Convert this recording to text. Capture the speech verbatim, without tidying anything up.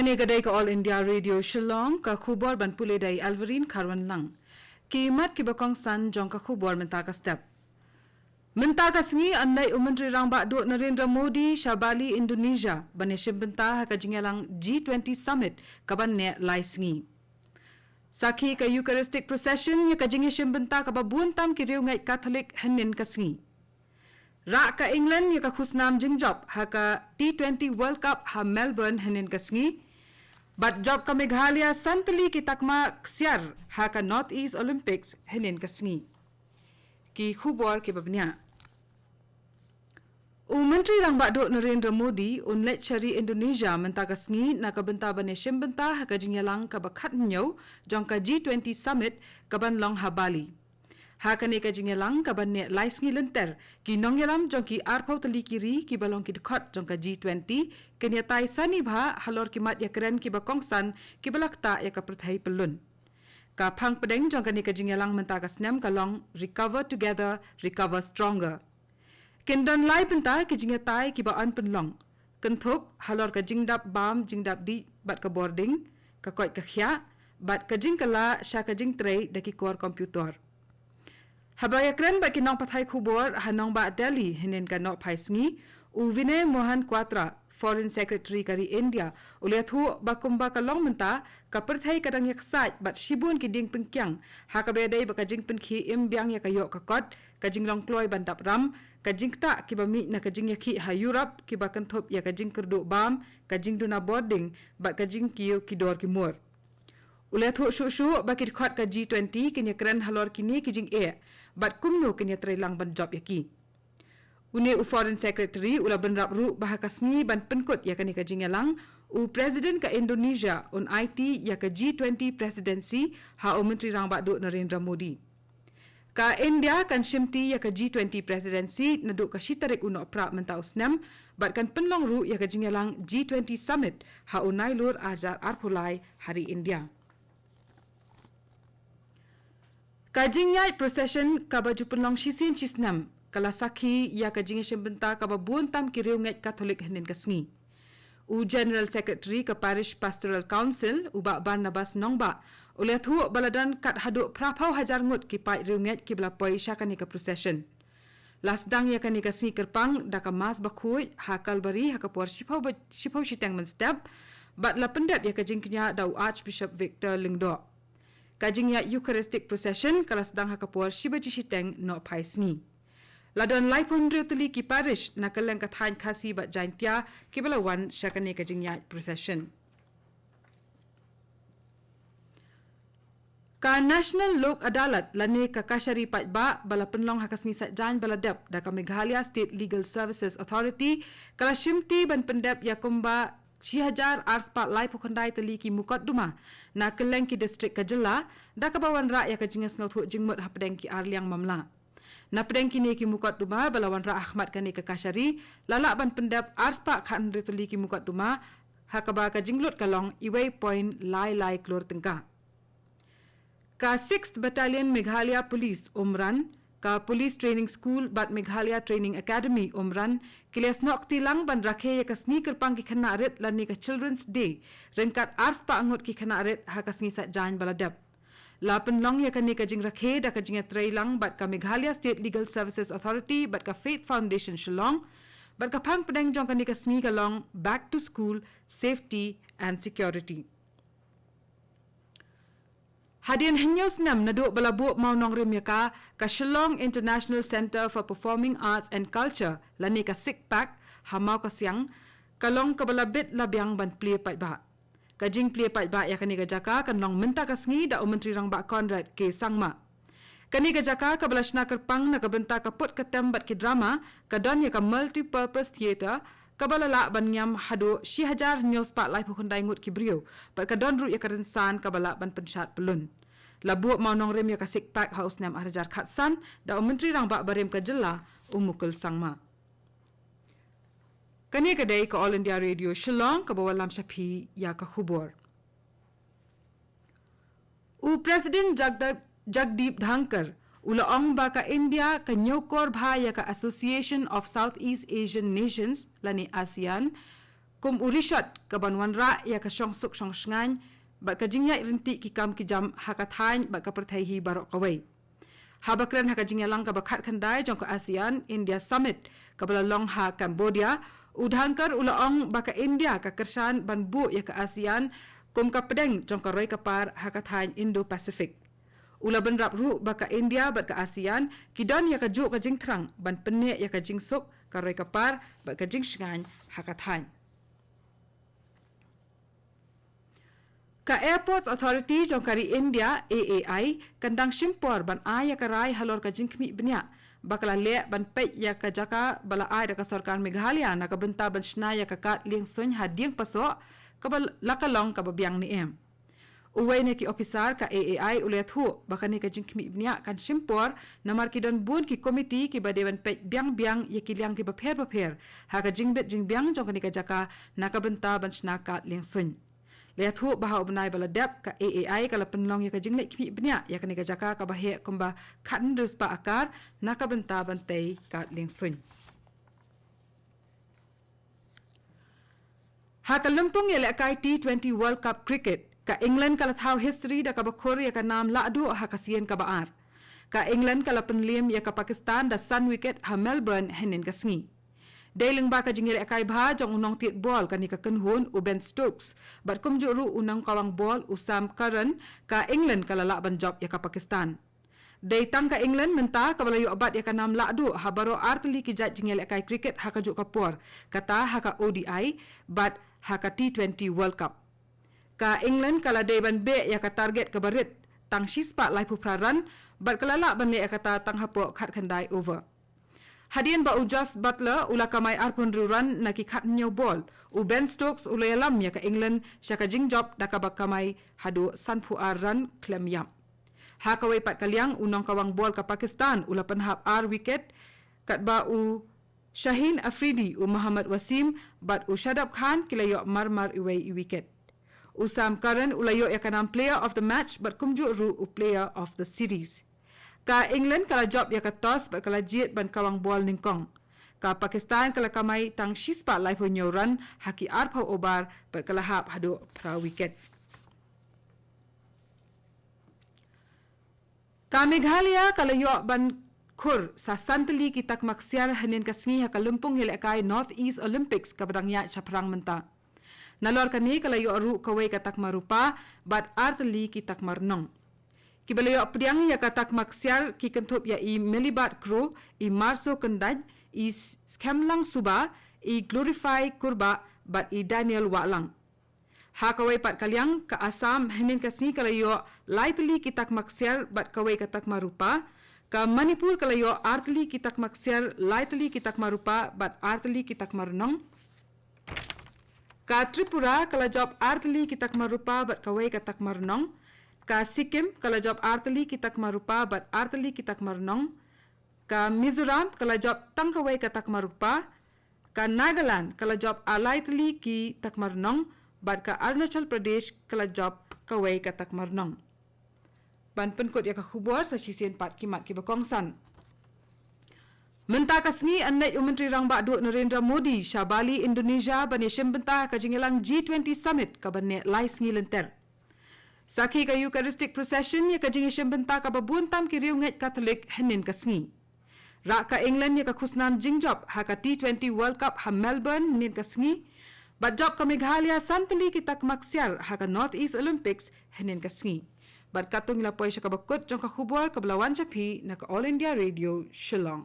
Kane ka dei ka All India Radio Shillong, ka khubor ban pule da i Alverine Kharwanlang. Ki mat kiba kongsan jong ka khubor mynta ka step. Mynta ka sngi yn leit u Myntri Rangbah Duh Narendra Modi sha Bali, Indonesia, ban ïashim bynta ha ka jingïalang G twenty Summit kaban neh lai sngi. Sakhi ka Eucharistic Procession ïa ka jingïashim bynta kaba bun tam ki riewngeit Katholik hynnin ka sngi. Rah ka England ïa ka khusnam jingjop ha ka T twenty World Cup ha Melbourne hynnin ka sngi. Bad jop ka Meghalaya san tylli ki takma ksiar ha ka North East Olympics hynnin ka sngi. Ki khubor kiba bniah. U Myntri Rangbah Duh Narendra Modi un leit sha ri Indonesia mynta ka sngi na ka bynta ban ïashim bynta ha ka jingïalang kaba khathynñiew jong ka G twenty Summit kaban long ha Bali. Ha kane ka jingïalang kaban neh lai sngi lynter, ki nongïalam jong ki arphew tylli ki ri kiba long ki dkhot jong ka G twenty kin ïatai sani bha halor ki mat ïakren kiba kongsan kiba la ktah ïa ka pyrthei pyllun. Ka phang pdeng jong kane ka jingïalang mynta ka snem ka long Recover Together, Recover Stronger. Kin don lai bynta ki jingïatai kiba yn pynlong, kynthup halor ka jingdap bam jingdap dih bad ka bording, ka koit ka khiah, bad ka jingkylla sha ka jingtrei da ki kor komputor. Haba ïakren bad ki nongpathai khubor ha nongbah Delhi hynnin ka nohphai sngi, u Vinay Mohan Kwatra, Foreign Secretary ka ri India, u la ïathuh ba kumba ka long mynta, ka pyrthei ka dang ïaksaid bad shibun ki dieng pynkiang ha kaba ïadei bad ka jingpynkhie im biang ïa ka ïoh ka kot, ka jinglong kloi ban dap ram, ka jingktah kiba mih na ka jingïakhih ha Europe kiba kynthup ïa ka jingkyrduh bam, ka jingduna bording bad ka jingkiew ki dor ki mur. U la ïathuh shuh shuh ba ki dkhot ka G twenty kin ïakren halor kine ki jingeh bad kumno kin ïatreilang ban jop ïa ki. Une u Foreign Secretary u la bynrap ruh ba ha ka sngi ban pynkut ïa kane ka jingïalang, u President ka Indonesia un aiti ïa ka G twenty Presidency ha u Myntri Rangbah Duh Narendra Modi. Ka India kan shimti ïa ka G twenty Presidency naduh ka shi tarik u Nohprah mynta u snem, bad kan pynlong ruh ïa ka jingïalang G twenty Summit ha u Nailur arhajar arphew lai ha ri India. Ka jingïaid procession kaba ju pynlong shisien shisnem ka la sakhi ïa ka jingïashim bynta kaba bun tam ki riewngeit Katholik hynnin ka sngi. U General Secretary ka Parish Pastoral Council, u Bah Barnabas Nongbah, u la ïathuh ba la don kat haduh phraphew hajar ngut ki paid riewngeit kiba la poi sha kane ka procession. La sdang ïa kane ka sngi kyrpang da ka Mass bakhuid ha Kalbari ha ka por shiphew ba, shiphew shiteng mynstep, bad la pyndep ïa ka jingkñia da u Archbishop Victor Lyngdoh. Ka jingïaid Eucharistic Procession ka la sdang ha ka por shi baje shiteng nohphai sngi. La don laiphew hynriew tylli ki parish na kylleng ka thaiñ Khasi bad Jaintia kiba la wan sha kane ka jingïaid procession. Ka National Lok Adalat lane ka kashari paidbah ba la pynlong ha ka sngi Saitjaiñ ba la dep da ka Meghalaya State Legal Services Authority ka la shimti ban pyndep ïa kumba shi hajar arspah laiphew khyndai tylli ki mukotduma na kylleng ki district ka jylla, da kaba wanrah ïa ka jingïasngewthuh jingmut hapdeng ki arliang mamla. Na pdeng kine ki mukotduma ba la wanrah ha khmat kane ka kashari, la lah ban pyndep arspah khathynriew tylli ki mukotduma, ha kaba ka jinglut ka long iwei point lai lai klur tyngka. Ka Sixth Battalion Meghalaya Police, Umran, ka Police Training School bad Meghalaya Training Academy, Umran, ki la ïasnoh kti lang ban rakhe ïa ka sngi kyrpang ki khynnah rit lane ka Children's Day ryngkat arspah ngut ki khynnah rit ha ka sngi Saitjaiñ ba la dep. La pynlong ïa kane ka jingrakhe da ka jingïatreilang bad ka Meghalaya State Legal Services Authority bad ka Faith Foundation Shillong, bad ka phang pdeng jong kane ka sngi ka long Back to School, Safety and Security. Hadien hynñiew snem naduh ba la buh mawnongrim ïa ka, ka Shillong International Centre for Performing Arts and Culture, lane ka SICPAC, ha Mawkasiang, ka long kaba la bit la biang ban plie paidbah. Ka jingplie paidbah ïa kane ka jaka kan long mynta ka sngi da u Myntri Rangbah Conrad K Sangma. Kane ka jaka kaba la shna kyrpang na ka bynta ka put ka tem bad ki drama, ka don ïa ka Multipurpose Theatre, kaba la lah ban niam haduh shi hajar hynñiew spah laiphew khyndai ngut ki briew, bad ka don ruh ïa ka rynsan kaba lah ban pynshad pyllun. La buh mawnongrim ïa ka SICPAC ha u snem arhajar khatsan da u Myntri Rangbah barim ka jylla, u Mukul Sangma. Kane ka dei ka All India Radio Shillong kaba wallam sha phi ïa ka khubor. U President Jagda-, Jagdeep Dhankhar u la ong ba ka India ka ñiewkor bha ïa ka Association of Southeast Asian Nations, lane ASEAN, kum u rishot kaban wanrah ïa ka shongsuk shongshngaiñ bad ka jingïaid ryntih ki kam ki jam ha ka thaiñ bad ka pyrthei hi baroh kawei. Haba kren ha ka jingïalang kaba khatkhyndai jong ka ASEAN India Summit kaba la long ha Cambodia, u Dhankhar u la ong ba ka India ka kyrshan ban buh ïa ka ASEAN kum ka pdeng jong ka roi ka par ha ka thaiñ Indo-Pacific. U la bynrap ruh ba ka India bad ka ASEAN ki don ïa kajuh ka jingthrang ban pynneh ïa ka jingsuk, ka roi ka par bad ka jingshngaiñ ha ka thaiñ. Ka Airports Authority jong ka ri India, A A I, kan dang shim por ban ai ïa ka rai halor ka jingkhmih bniah ba ka la leh ban peit ïa ka jaka ba la ai da ka sorkar Meghalaya na ka bynta ban shna ïa ka kad liengsuiñ ha Diengpasoh, kaba la ka long kaba biang ne em. Uwei na ki ophisar ka A A I u la ïathuh ba kane ka jingkhmih bniah kan shim por, namar ki don bun ki komiti kiba dei ban peit biang biang ïa ki liang kiba pher bapher ha ka jingbit jingbiang jong kane ka jaka na ka bynta ban shna kad liengsuiñ. La ïathuh ba ha u bnai ba la dep, ka A A I ka la pynlong ïa ka jingleit khmih bniah ïa kane ka jaka kaba heh kumba khathynriew spah akar na ka bynta ban tei kad liengsuiñ. Ha ka lympung ïalehkai T twenty World Cup Cricket, ka England ka la thaw history da kaba khur ïa ka nam lahduh ha ka sien kaba ar. Ka England ka la pynliem ïa ka Pakistan da san wicket ha Melbourne hynnin ka sngi. Dei lyngba ka jingïalehkai bha jong u nongtied bol kane ka kynhun, u Ben Stokes, bad kumjuh ruh u nongkawang bol, u Sam Curran, ka England ka la lah ban jop ïa ka Pakistan. Dei tang ka England mynta kaba la ïoh bat ïa ka nam lahduh ha baroh artylli ki jait jingïalehkai cricket ha kajuh ka por, kata ha ka O D I bad ha ka T twenty World Cup. Ka England ka la dei ban beh ïa ka target kaba rit, tang shispah laiphew phra run, bad ka la lah ban leh ïa kata tang hapoh khatkhyndai over. Hadien ba u Jos Buttler u la kamai arphew hynriew run na ki khathynñiew bol, u Ben Stokes u la ïalam ïa ka England sha ka jingjop da kaba kamai haduh sanphew ar run khlem ïap. Ha kawei pat ka liang, u nongkawang bol ka Pakistan u la pynhap ar wicket, katba u Shaheen Afridi, u Mohammad Wasim bad u Shadab Khan ki la ïoh marmar iwei i wicket. U Sam Curran u la ïoh ïa ka nam Player of the Match bad kumjuh ruh u Player of the Series. Ka England ka la jop ïa ka toss bad ka la jied ban kawang bol nyngkong. Ka Pakistan ka la kamai tang shispah laiphew hynñiew run ha ki arphew over bad ka la hap haduh phra wicket. Ka Meghalaya ka la ïoh ban khur sa san tylli ki takma ksiar hynnin ka sngi ha ka lympung ïalehkai North East Olympics kaba dang ïaid shaphrang mynta. Nalor kane ka la ïoh ruh kawei ka takma rupa bad ar tylli ki takma rnong. Kiba la ïoh pdiang ïa ka takma ksiar ki kynthup ïa i Melibart Kro, i Marso Kyndait, i Skhemlang Suba, i Glorify Kurbah bad i Daniel Wahlang. Ha kawei pat ka liang, ka Assam hynnin ka sngi ka la ïoh lai tylli ki takma ksiar bad kawei ka takma rupa. Ka Manipur ka la ïoh ar tylli ki takma ksiar, lai tylli ki takma rupa bad ar tylli ki takma rnong. Ka Tripura ka la jop ar tylli ki takma rupa bad kawei ka takma rnong. Ka Sikkim ka la jop ar tylli ki takma rupa bad ar tylli ki takma rnong. Ka Mizoram ka la jop tang kawei ka takma rupa. Ka Nagaland ka la jop ar lai tylli ki takma rnong, bad ka Arunachal Pradesh ka la jop kawei ka takma rnong. Ban pynkut ïa ka khubor, sa shisien pat ki mat kiba kongsan. Mynta ka sngi yn leit u Myntri Rangbah Duh Narendra Modi sha Bali, Indonesia ban ïashim bynta ha ka jingïalang G twenty Summit kaba neh lai sngi lynter. Sakhi ka Eucharistic Procession ïa ka jingïashim bynta kaba bun tam ki riewngeit Katholik hynnin ka sngi. Rah ka England ïa ka khusnam jingjop ha ka T twenty World Cup ha Melbourne hynnin ka sngi. Bad jop ka Meghalaya san tylli ki takma ksiar ha ka North East Olympics hynnin ka sngi. Bad katto ngi la poi sha kaba kut jong ka khubor kaba la wan sha phi na ka All India Radio Shillong.